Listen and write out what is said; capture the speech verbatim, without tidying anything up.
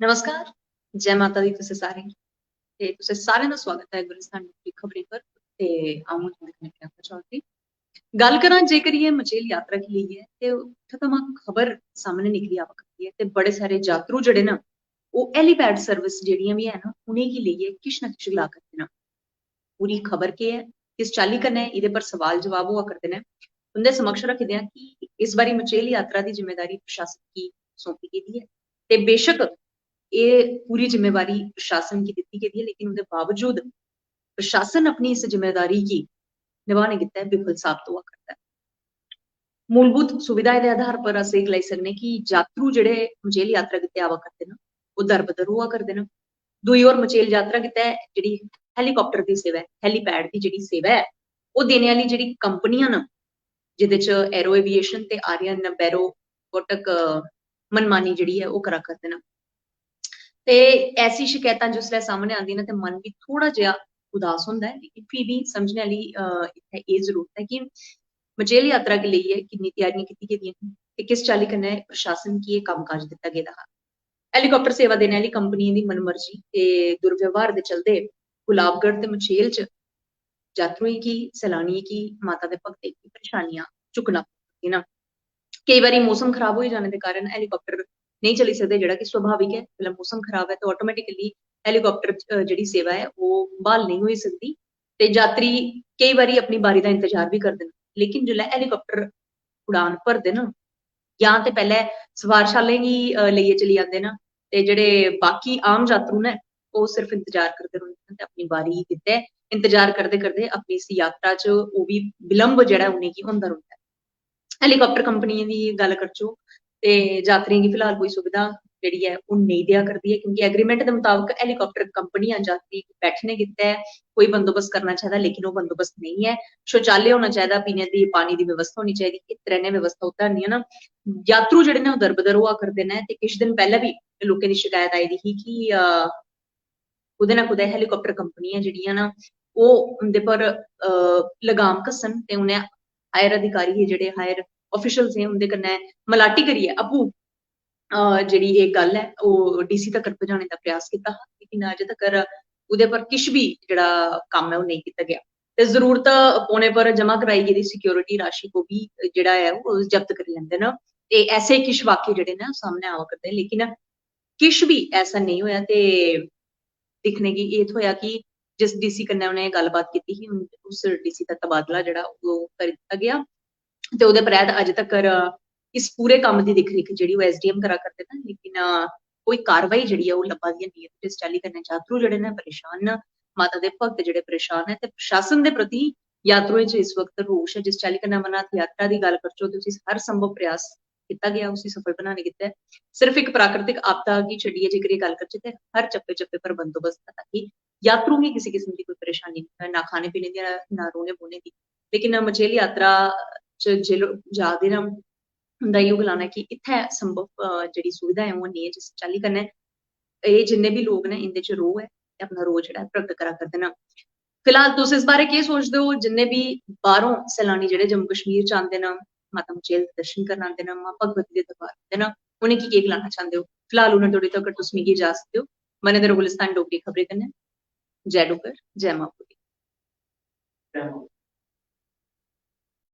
नमस्कार, जय माता दी तुसें सारें गी। ते तुसें सारें दा स्वागत ऐ गुलिस्तान डोगरी खबरें पर। ते अ'ऊं तुं'दे कन्नै प्रियंका चौधरी। गल्ल करां जेकर एह् मचेल यात्रा गी लेइयै, ते उत्थै थमां खबर सामनै निकली आवा करदी ऐ ते बड़े सारे यात्रु जेह्ड़े न, ओह् helipad service जेह्ड़ियां बी हैन, उ'नेंगी लेइयै किश ना किश गला करदे न। पूरी खबर केह् ऐ, किस चाल्ली कन्नै एह्दे पर सवाल जवाब होआ करदे न, तुं'दे समक्ष रखदे आं कि इस बारी मचेल यात्रा दी जिम्मेदारी प्रशासन गी सौंपी गेदी ऐ। ते बेशक एह् पूरी जिम्मेवारी प्रशासन गी दित्ती गेदी ऐ, लेकिन ओह्दे बावजूद प्रशासन अपनी इस जिम्मेदारी गी नभाने गित्तै विफल साबत होआ करदा ऐ। मूलभूत सुविधाएं दे आधार पर अस एह् गलाई सकने कि यात्रु जेह्ड़े मचेल यात्रा गित्तै आवा करदे न, ओह् दर-बदर होआ करदे न। दूई ओर मचेल यात्रा गित्तै जेह्ड़ी helicopter दी सेवा ऐ, helipad दी जेह्ड़ी सेवा ऐ, ओह् देने आह्ली जेह्ड़ी कंपनियां न, जेह्दे च Aero Aviation ते Aryan Barrow Kotak, अ, मनमानी जेह्ड़ी ऐ, ओह् करा करदे न। ते ऐसी शकैतां जिसलै सामनै आंदियां न, ते मन बी थोह्ड़ा जेहा उदास होंदा ऐ, लेकिन फ्ही बी समझने आह्ली, अ, इत्थै एह् जरूरत ऐ कि मचेल यात्रा गी लेइयै किन्नी त्यारियां कीती गेदियां न ते किस चाल्ली कन्नै प्रशासन गी एह् कम्मकाज दित्ता गेदा हा। Helicopter सेवा देने आह्ली कंपनियें दी मनमर्जी ते दुर्व्यवहार दे चलदे गुलाबगढ़ ते मचेल च यात्रुएं गी, सैलानियें गी, माता दे भक्तें गी परेशानियां चुक्कना पौंदियां न। केई बारी मौसम खराब होई जाने दे कारण helicopter नेईं चली सकदे, जेह्ड़ा कि स्वाभाविक ऐ। जिसलै मौसम खराब ऐ, ते automatically helicopter, अ, जेह्ड़ी सेवा ऐ, ओह् ब्हाल नेईं होई सकदी। ते यात्री केई बारी अपनी बारी दा इंतजार बी करदे न, लेकिन जिसलै helicopter उड़ान भरदे न, जां ते पैह्ले सवारश आह्लें गी, अ, लेइयै चली जंदे न, ते जेह्ड़े बाकी आम यात्रु न, ओह् सिर्फ इंतजार करदे रौंह्दे न ते अपनी बारी गित्तै इंतजार करदे करदे अपनी इस यात्रा च ओह् बी विलंब जेह्ड़ा उ'नेंगी होंदा रौंह्दा ऐ। Helicopter कंपनियें दी गल्ल करचै ते यात्रियें गी फिलहाल कोई सुविधा जेह्ड़ी ऐ, ओह् नेईं देआ करदी ऐ, क्योंकि agreement दे मताबक helicopter कंपनियां यात्री गी बैठने गित्तै कोई बंदोबस्त करना चाहिदा, लेकिन ओह् बंदोबस्त नेईं ऐ। शौचालय होना चाहिदा, पीने दी पानी दी व्यवस्था होनी चाहिदी, एह् त्रैने व्यवस्था उत्थै हैनी न। यात्रु जेह्ड़े न, ओह् दर-बदर होआ करदे न ते किश दिन पैह्लें बी लोकें दी शकैत आई दी ही कि, अ, कुतै ना कुतै helicopter कंपनियां जेह्ड़ियां न, ओह् उं'दे पर, अ, लगाम घस्सन ते उ'नें higher अधिकारी हे, जेह्ड़े higher officials हे, उं'दे कन्नै मलाटी करियै आपूं, अ, जेह्ड़ी एह् गल्ल ऐ, ओह् DC तक्कर पजाने दा प्रयास कीता हा, लेकिन अजें तक्कर ओह्दे पर किश बी जेह्ड़ा कम्म ऐ, ओह् नेईं कीता गेआ। ते जरूरत पौने पर जमा कराई गेदी security राशि को बी जेह्ड़ा ऐ, ओह् जब्त करी लैंदे न। ते ऐसे किश वाक्य जेह्ड़े न, सामनै आवा करदे न, लेकिन किश बी ऐसा नेईं होएआ। ते दिक्खने गी एह् थ्होएआ कि जिस DC कन्नै उ'नें गल्लबात कीती ही, उन-, उस DC दा तबादला जेह्ड़ा, ओह् करी दित्ता गेआ। ते ओह्दे परैंत अज्ज तक्कर इस पूरे कम्म दी दिक्ख-रिक्ख जेह्ड़ी, ओह् SDM करा करदे न, लेकिन, अ, कोई कार्रवाई जेह्ड़ी ऐ, ओह् लब्भा दी हैन्नी ऐ। जिस चाल्ली कन्नै यात्रु जेह्ड़े न, परेशान न, माता दे भक्त जेह्ड़े परेशान न, ते प्रशासन दे प्रति यात्रुएं च इस वक्त रोष ऐ। जिस चाल्ली कन्नै अमरनाथ यात्रा दी गल्ल करचै, ते उसी हर संभव प्रयास कीता गेआ उसी सफल बनाने गित्तै। सिर्फ इक प्राकृतिक आपदा गी छड्डियै जेकर एह् गल्ल करचै, ते हर चप्पे चप्पे पर बंदोबस्त ऐ, ताकि यात्रुएं गी किसी किस्म दी कोई परेशानी निं होऐ, ना खाने पीने दी, ना रौह्ने बौह्ने दी। लेकिन मचेल यात्रा च जे लोक जा दे न, उं'दा इ'यो गलाना ऐ कि इत्थै संभव, अ, जेह्ड़ी सुविधा ऐ, ओह् नेईं ऐ। जिस चाल्ली कन्नै एह् जिन्ने बी लोक न, इं'दे च रोह् ऐ ते अपना रोह् जेह्ड़ा ऐ, प्रगट करा करदे न। फिलहाल तुस इस बारे केह् सोचदे ओ? जिन्ने बी बाह्रों सैलानी जेह्ड़े जम्मू कश्मीर च आंदे न, माता मचेल दे दर्शन करन आंदे न, मां भगवती दे दरबार आंदे न, उ'नेंगी केह् गलाना चांह्दे ओ? फिलहाल उ'नें धोड़ी तगर तुस मिगी इजाजत देओ। बने दे रहो गुलिस्तान डोगरी खबरें कन्नै। जय डुग्गर, जय मां बोली।